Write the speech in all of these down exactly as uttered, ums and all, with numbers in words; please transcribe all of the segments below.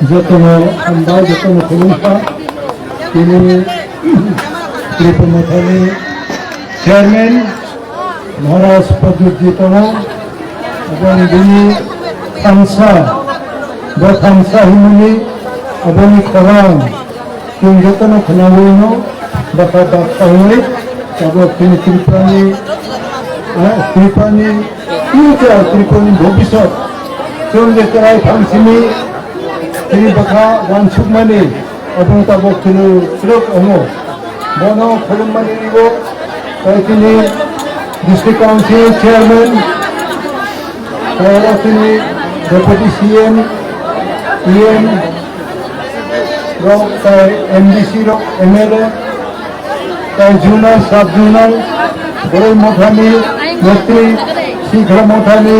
Jotono hambai, jotono khulumkha. Tini Tripura Mothani chairman Maharaj Pradyut ji tongo, ebong bini thansa, bo thansa himani aboni khorang chwng jotono khwnawino bwkha bak tangwi tabok chini Tripurani, ah, Tripurani future, Tripurani bhobishyot chwng je chwrai phangsini chini bwkha wansukmani. Aboni tabok chwng swrwk wngo. Bono khulummani rio, tei chini District Council Chairman, tei oro chini Deputy C M, E M rok, tei M D C rok, M L A, tei Zonal, Sub Zonal, Boroi Mothani, Netri, Sikra Mothani,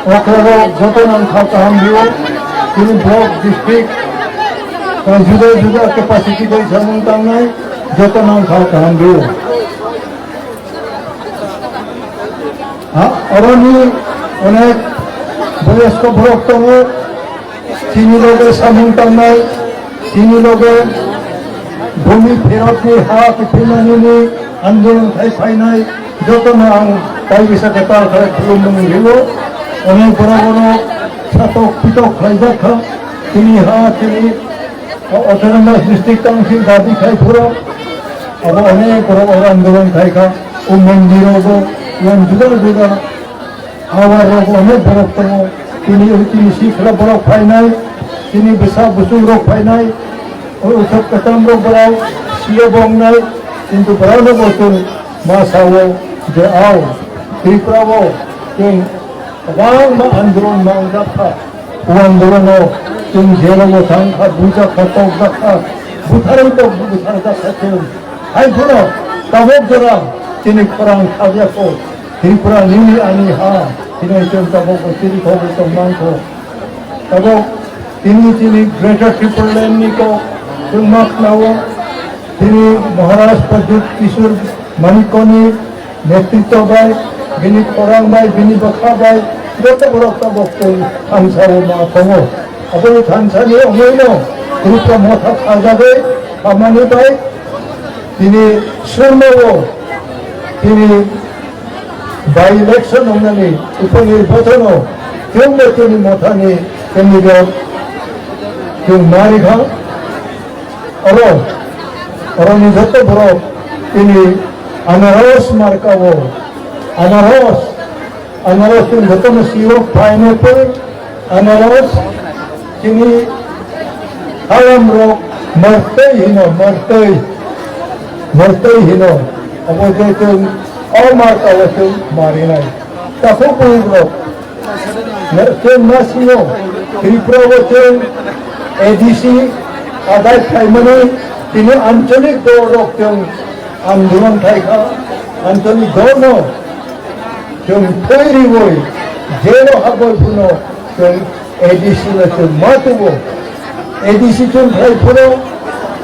Okra rok joto nang kha kaham rio, chini block, district, tei juda juda capacity bai samung tangnai joto nang kha kaham rio. Ha, oroni onek boyosko borok tongo, chini loge samung tangnai, chini loge bumi pherokni ha kiphilmanini andolon khai phainai jotono ang tai bisa khe tal khlai khulumung rio. Onek borok bono satok pitok khlaijak kha, chini ha, chini autonomous district council dabi khai phuru abo onek borok oro andolon khai kha, o mondirogo yang juda juda Habar rok onek borok tongo, tini, tini sikla borok phainai, tini bwsa bwswk rok phainai, o usok kwcham rok borok siya bongnai, kintu borok no bo chwng ma sao je ao, Tripura o chwng kwbangma andolon mangjak kha, o andolon o chwng jero bo thang kha, bujak kha, tokjak kha, butharwi bo butharjak kha chwng. Hai phano tabok jora chini khorang khabya kho. Tripura nini ani ha, hinwi chwng tabok bo chiri khogwi tongmang kho. Tabok tini chini Greater Tipraland ni kok chwng ma khnao. Tini Maharaj Pradyut Kishore Manikya ni netritwa bai, bini khorang bai, bini bwkha bai, joto borok tabok chwng thansa o ma tongo. Aboni thansa ni wngwi no Tripura motha khajagwi khamani bai, tini Surma o tini by election wngnani, upo nirbachono, chwngno chini mothani candidate chwng ma rikha. Oro, oroni joto borok tini anaros marka o, anaros, anaros chwng jotono sio, pineapple, anaros, chini halam rok martwi hino, martwi, martwi hino. Abo je chwng o marka o chwng marinai. Takhuk bwrwi rok, chwng ma sio, Tripura o chwng A D C adai khaimani tini anchalik dol rok chwng andolon khai kha, anchalik dol no chwng thwi riwi jelo habwi phano chwng A D C no chwng ma tubu. A D C chwng khai phano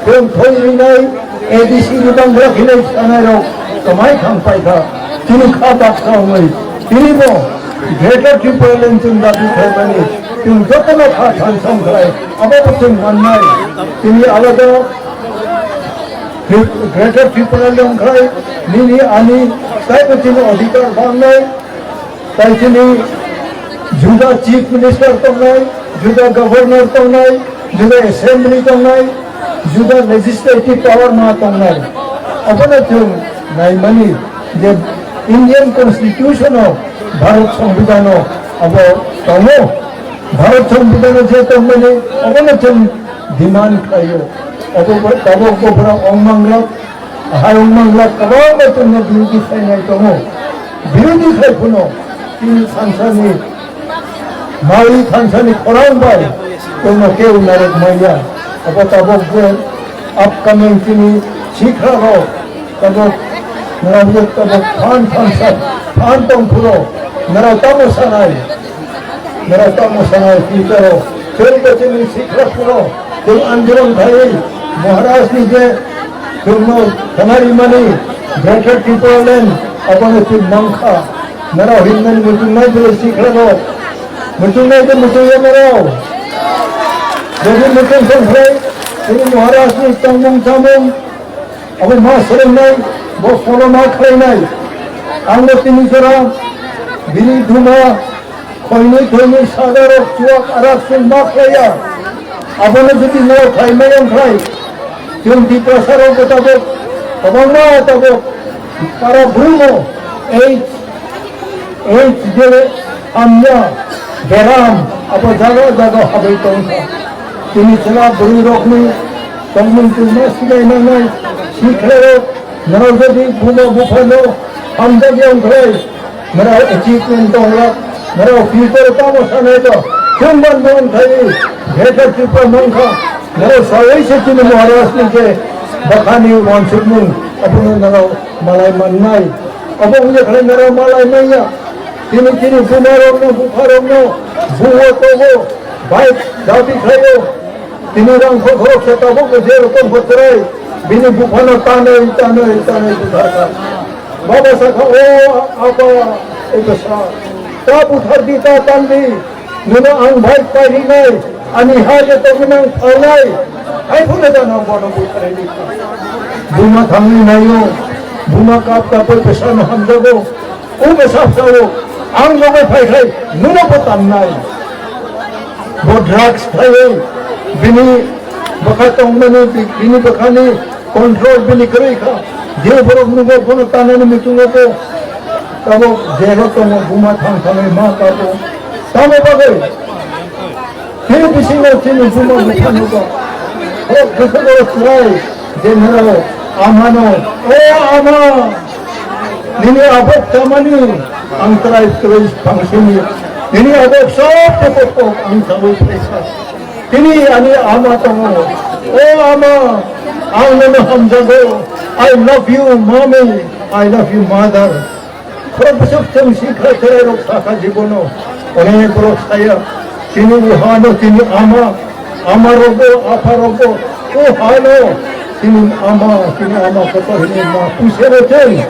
chwng thwi rinai, A D C ni bangla khinai sanai rok kwmai thang pai kha. Chini kha baksa wngwi tini bo Greater Tipraland chwng dabi khaimani chwng jotono kha thansong khlai abo bo chwng mannai. Tini alada Greater Tipraland wngkhai nini ani taibo chini adhikar bangnai. Tai chini juda Chief Minister tongnai, juda Governor tongnai, juda Assembly tongnai, juda legislative power ma tongnai. Abono chwng naimani je Indian Constitution o, Bharat Songbidan o abo tongo. Bharat Songbidan o je tongmani abono chwng demand khlaio. Abo tabok bo borok ongmangrok, hai ongmangrok kwbangma chwngno birodhi khlainai tongo. Birodhi khlai phano chini thansani, mali thansani khorang bai chwngno keu narwk manya. Abo tabok je upcoming chini sikha rok tabok, nara tabok phan thansa, phan tongphuru nara tamo sanai. Nara tamo sanai future o, chwng bo chini sikha phuru, chwng andolon khai, Maharaj ni je chwngno khana rimani, Greater Tipraland, abono chwng mankha. Norok hinmani muchungnai bwlai sikla rok. Muchungnai khe muchungya norok. Jadi muchung songkhlai, ini Maharaj ni tongmung chamung, abo ma swrwngnai, bo follow ma khlainai. Ang bo tini jora, bini duma, khoinwi thoinwi sagarok chuwak arak chwng ma khlaiya. Abono jodi norok khlai maya wngkhlai, chwng Tiprasa rok bo tabuk, kwbangma tabuk, para bwrwino, ei, ei je hamya, beram, abo jaga jaga habwi tongkha. Tini chwla bwrwirokni tongmung tongma swlai nangnai, sikhlairok, norok jodi buma buphano hamjakya wngkhlai, norok achievement tonglak, norok future tamo sanai to, chwng ban ban khai, Greater Tripura mankha, norok sawi se chini Maharaj ni je bakhani wansukmung, abono norok malai mannai. Abo wngya khlai norok malai manya. Tini chini buma rokno, bupha rokno, buo togo, bike dabi khlaio. Tini rang khorok se tabuk je rokom khotrai, bini buphano tanwi, tanwi, tanwi butharkha. Baba sakha, "O apa, o bwsa, ta buthardi, ta tangdi, nono ang bike pairinai, ani ha je tongmani ang phalnai, hai phano jana bono butharwi di." Buma thangwi naio, buma kap kapwi bwsano hamjago. O bwsa sao ang logo phai khai nono bo tannai. Bo drugs khaiwi bini bwkha tongmani, bi-, bini bwkhani control bini kwrwi kha. Je borok nugo bono tanani muchungo bo tabuk jelo tongo, buma thang thangwi ma kabo. Tamo bagwi? Chini bisingo chini buma bupha nugo. O bwswk o chwrai je norok amano, "O ama, nini abok chamani ang trai trai phangsini. Nini abok sob kok kok ang chawi phaisa. Tini ani ama tongo. O ama, ang nono hamjago. I love you, mommy. I love you, mother." Khorok bwswk chwng sikha chwrairok sakha jibono. Onek borok saya, chini o hano chini ama, ama rogo, apha rogo, o hano chini ama, chini ama kotor hini ma puisero chwng.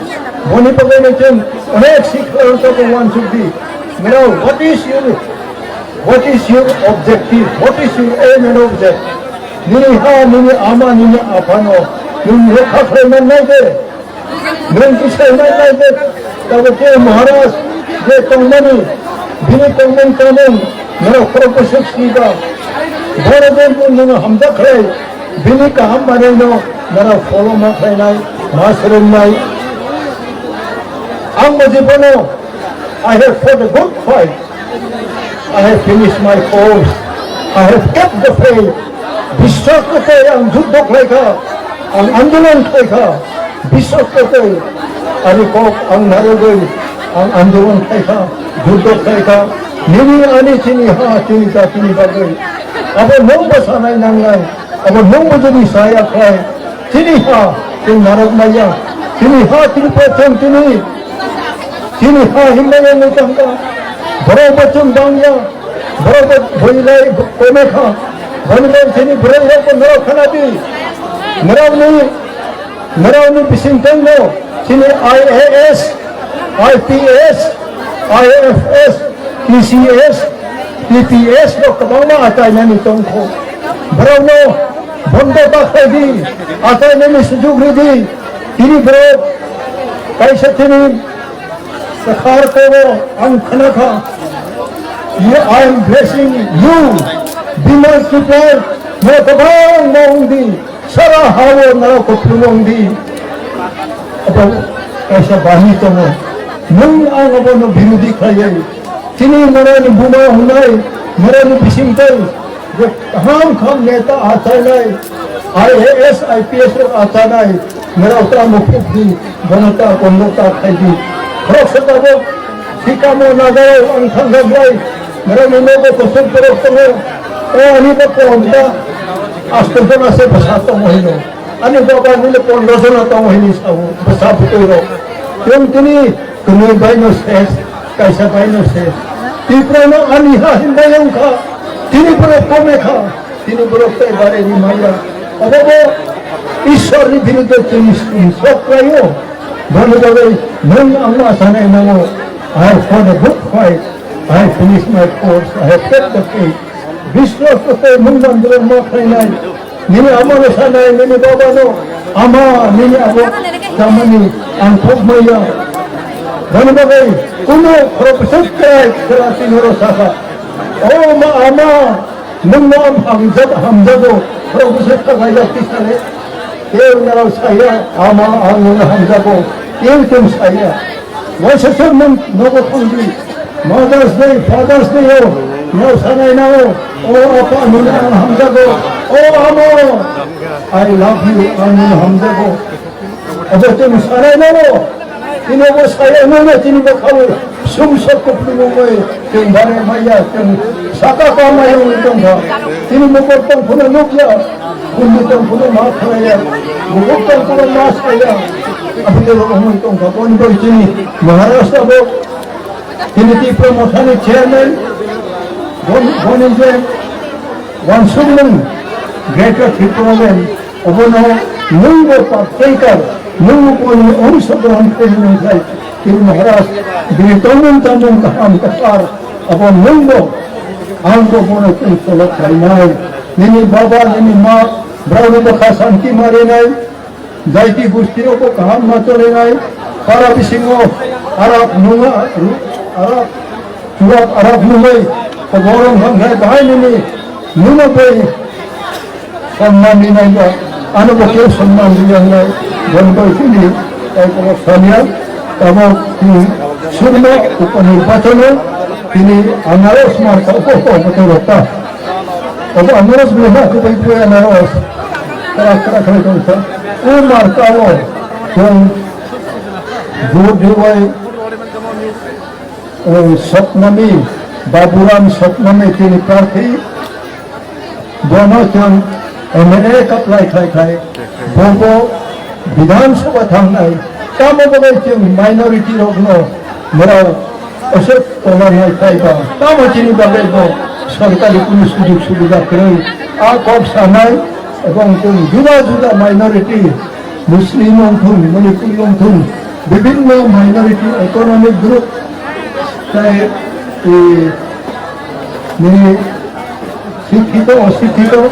Boni bagwino chwng onek sikha rok uansukdi. Now, what is your, what is your objective? What is your aim and object? Nini ha, nini ama, nini aphano nwng rokha khlai mannai de. Nwng kisai nai nai de, tabuk khe Maharaj je tongmani, bini tongmung chamung, norok khorok bwswk swiba. Boro je nwng hamjak khlai, bini kaham manwino norok follow ma khlainai, ma swrwngnai. Ang bo jibono, I have fought a good fight. I have finished my course. I have kept the faith. Biswas khe ang juddo khlai kha, ang andolon khlai kha. Biswas khe ani kok ang narwgwi ang andolon khlai kha, juddo khlai kha. Nini ani chini ha chini jatini bagwi. Abo nwng bo sanai nangnai. Abo nwng bo jodi saya khlai, chini ha, chini narwk maya, chini ha, chini petheng, chini, chini ha himlai wngwi tongkha. Borok bo chwng bangya, borok bo bwilai kome kha. Boni bai chini bwrwi rok bo norok khana di. Norokni, norokni bisingtwi no chini I A S, I P S, I F S, T C S, T P S rok kwbangma achainani tongkho. Borokno bondo ta khlai di, achainani sujuk rw di. Tini borok kaisa tini kwthar kobo ang khna kha. You, I am blessing you. Be multiplied. Mo kwbangma wng di. Sara hao naro kupulung di. Abo kaisa bahini tongo. Nwng ang abono birodi khlaiwi. Chini norokni buma hwnai, norokni bisingtwi je kaham kaham neta achainai, I A S, I P S rok achainai, norok tamo phukdi, bono ta bondo ta khaidi. Khoroksa tabuk sikamo nagarok ang thangkha bai, norokni nogo kosong borok tongo, o ani bo kom ta, asto jona se bwsa tongo hino. Ani baba nini pondro jona tongo hini sao, bwsa bwtwi rok. Chwng tini kwnwi bai no ses, kaisa bai no ses. Tiprano ani ha hinbai wngkha, tini borok kome kha, tini borok tei bare ri maya. Obo bo Ishwarni birudde chwng sok khlaio. Boni bagwi nwng ang ma sanai nango, "I have fought a good fight, I have finished my course, I have kept the faith." Biswas tei nwng mandirok ma khlainai, nini amano sanai, nini babano, "Ama, nini abo chamani ang thok maya." Boni bagwi kuno khoroksa kwrai kwrasini oro sakha, "O ma, ama, nwngno ang hamjak-, hamjago, khoroksa thagaijak tisale." Tei narok saya, "Ama, ang nwngno hamjago." Tei chwng saya, waisa se nwng nogo thangdi. Mother's Day, Father's Day o, no sanai nao, "O apa, nwngno ang hamjago. O amo, I love you, ang nwngno hamjago." Abo chwng sanai nao. Tini bo saya nwngno tini bo khaui sum sok kupulung oi chwng bare maya chwng saka pa maya oi tongkha. Tini mokol tong phuno nukya, kundi tong phuno ma khlaiya, bubuk tong phuno ma saya. Abo tei bo oi tongkha. Boni bai tini Maharashtra bo tini Tipra Mothani chairman, bon-, boni je wansukmung Greater Tipraland, obono nwngbo partaker, nwngbo boni ongsogrohon khaimani khlai, tini Maharaj, bini tongmung chamung kaham kwthar, abo nwngbo, angbo bono chwng follow khlainai. Nini baba, nini ma, borokni bwkha santi marinai, jaiti gusti rokbo kaham ma cholinai, para bisingo arak nunga, arak Chuwak arak nungwi koborok hwnkhai bahai nini nungno bai sonnam rinai ba, ano bo khe sonnam riya wngnai, boni bai tini tai kobo saliya, tabok tini surma upanirbachano tini anaros marka upo upo bwtwi rok ta. Obo anaros bai ha kubai kubai anaros krak krak khlai tong kha. O marka o chwng vote riwai. O Sotnami, Baburam Sotnami tini prarthi, bono chwng M L A kaplai khlai khlai, bobo Bidhan Sabha thangnai, tamo bagwi chwng minority rokno mwrao aswk tolarnai khlaiba, tamo chini bagwi bo sorkari kunu sujug subida kwrwi, a kok sanai, ebong chwng juda juda minority, Muslim wng thung, Manipuri wng thung, bibhinno minority autonomic group, tei, e, nini sikhito, osikhito,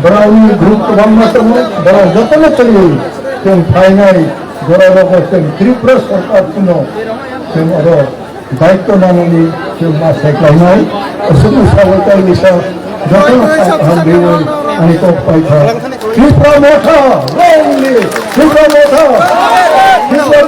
borokni group kwbangma tongo, borok jotono twiwi chwng phainai, borok rogo chwng Tripura sorkar phano chwng oro daityo nanani chwng ma sai khlainai, aswkni salo tei misa jotono kaham riwi ani kok pai kha. Tripura Motha, long live! Tripura Motha! Tripura